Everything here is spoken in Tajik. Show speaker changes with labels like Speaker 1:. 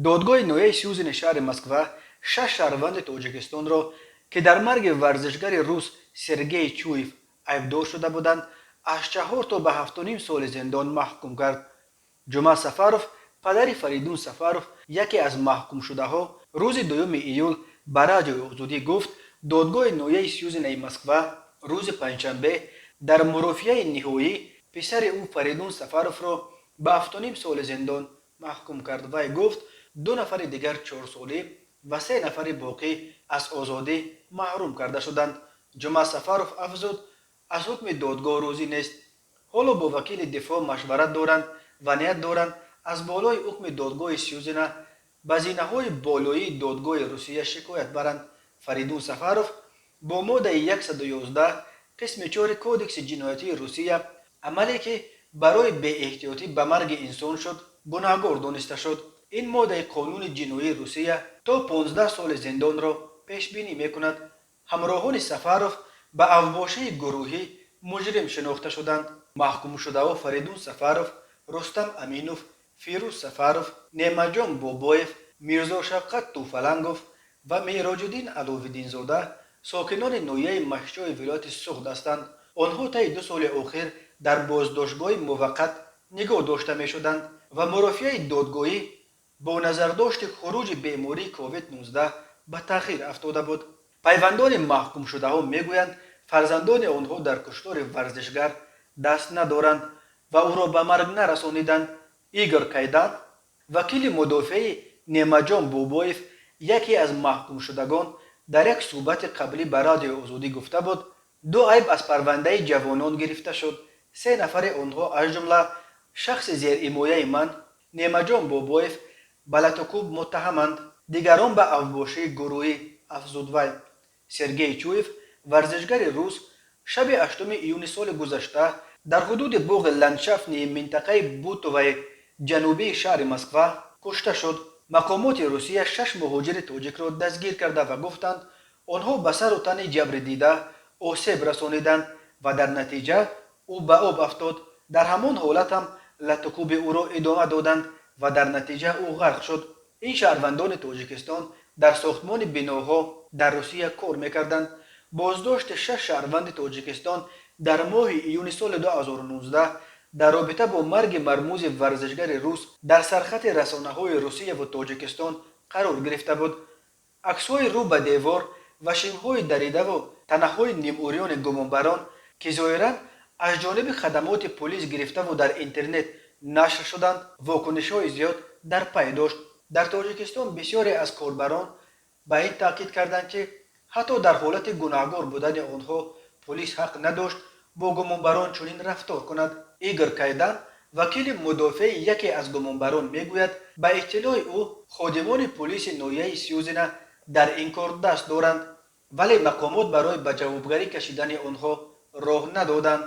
Speaker 1: Додгоҳи ноҳияи Сюзини шаҳри Москва шаш шаҳрванди Тоҷикистонро, ки дар марги варзишгари рус Сергей Чуев айбдор шуда буданд, аз 4 то ба 7,5 соли зиндон маҳкум кард. Ҷумъа Сафаров, падари Фаридун Сафаров, яке аз маҳкумшудаҳо, рӯзи 2 июл ба Радиои Озодӣ гуфт, додгоҳи ноҳияи Сюзинаи Москва рӯзи панҷшанбе дар мурофиаи ниҳоӣ писари ӯ Фаридун Сафаровро ба 7,5 соли зиндон маҳкум кард. Вай гуфт, ду нафари дигар 4-солӣ ва се нафари боқӣ аз озодӣ маҳрум карда шуданд. Ҷумъа Сафаров афзуд, аз ҳукми додгоҳ розӣ нест. Ҳоло бо вакили дифоъ машварат доранд ва ният доранд аз болои ҳукми додгоҳи Сюзина ба зинаҳои болоии додгоҳи Русия шикоят баранд. Фаридун Сафаров бо моддаи 111 қисми 4 Кодекси ҷиноятии Русия, амале ки барои беэҳтиётӣ ба марги инсон шуд, гунаҳгор дониста шуд. Ин моддаи қонуни ҷиноии Русия то 15 соли зиндонро пешбинӣ мекунад. Ҳамроҳони Сафаров ба авбошии гурӯҳӣ муҷрим шинохта шуданд. Маҳкумшудаҳо Фаридун Сафаров, Рустам Аминов, Фирӯз Сафаров, Неъматҷон Бобоев, Мирзошавқат Туфалангов ва Меъроҷиддин Аловиддинзода сокинони ноҳияи Мастчои вилояти Суғд ҳастанд. Онҳо таи 2 соли охир дар боздоштгоҳи муваққат нигоҳ дошта мешуданд ва мурофиаи додгоҳӣ бо назардошти хуруҷи бемории COVID-19 ба таъхир афтода буд. Пайвандони маҳкумшудаҳо мегӯянд, фарзандони онҳо дар куштори варзишгар даст надоранд ва ӯро ба марг нарасониданд. Игор Кайдан, вакили мудофиаи Неъматҷон Бобоев, яке аз маҳкумшудагон, дар як суҳбати қаблӣ ба Радиои Озодӣ гуфта буд, ду айб аз парвандаи ҷавонон гирифта шуд. Се нафари онҳо, аз ҷумла шахси зерҳимояи ман Неъматҷон Бобоев, ба латукӯб муттаҳаманд, дигарон ба авбошии гурӯҳӣ, афзуд вай. Сергей Чуев, варзишгари рус, шаби 8 июни соли гузашта дар ҳудуди боғи ландшафтнии минтақаи Бутоваи ҷанубии шаҳри Москва кушта шуд. Мақомоти Русия шаш муҳоҷири тоҷикро дастгир карда ва гуфтанд, онҳо ба сару тани ҷабрдида осеб расониданд ва дар натиҷа ӯ ба об афтод. Дар ҳамон ҳолат ҳам латукӯби ӯро идома доданд ва дар натиҷа ӯ ғарқ шуд. Ин шаҳрвандони Тоҷикистон дар сохтмони биноҳо дар Русия кор мекарданд. Боздошти шаш шаҳрванди Тоҷикистон дар моҳи июни соли 2019 дар робита бо марги мармузи варзишгари рус дар сархати расонаҳои Русияву Тоҷикистон қарор гирифта буд. Аксҳои рӯ ба девор ва шимҳои даридаву танаҳои нимурёни гумонбарон, ки зоҳиран аз ҷониби хадамоти полис гирифтаву дар интернет нашр шуданд, вокунишҳои зиёд дар пай дошт. Дар Тоҷикистон бисёре аз корбарон ба ин таъкид карданд, ки ҳатто дар ҳолати гунаҳгор будани онҳо полис ҳақ надошт бо гумонбарон чунин рафтор кунад. Игор Кайдан, вакили мудофиаи яке аз гумонбарон, мегӯяд, ба иттилои ӯ ходимони полиси ноҳияи Сюзина дар ин кор даст доранд, вале мақомот барои ба ҷавобгарӣ кашидани онҳо роҳ надоданд.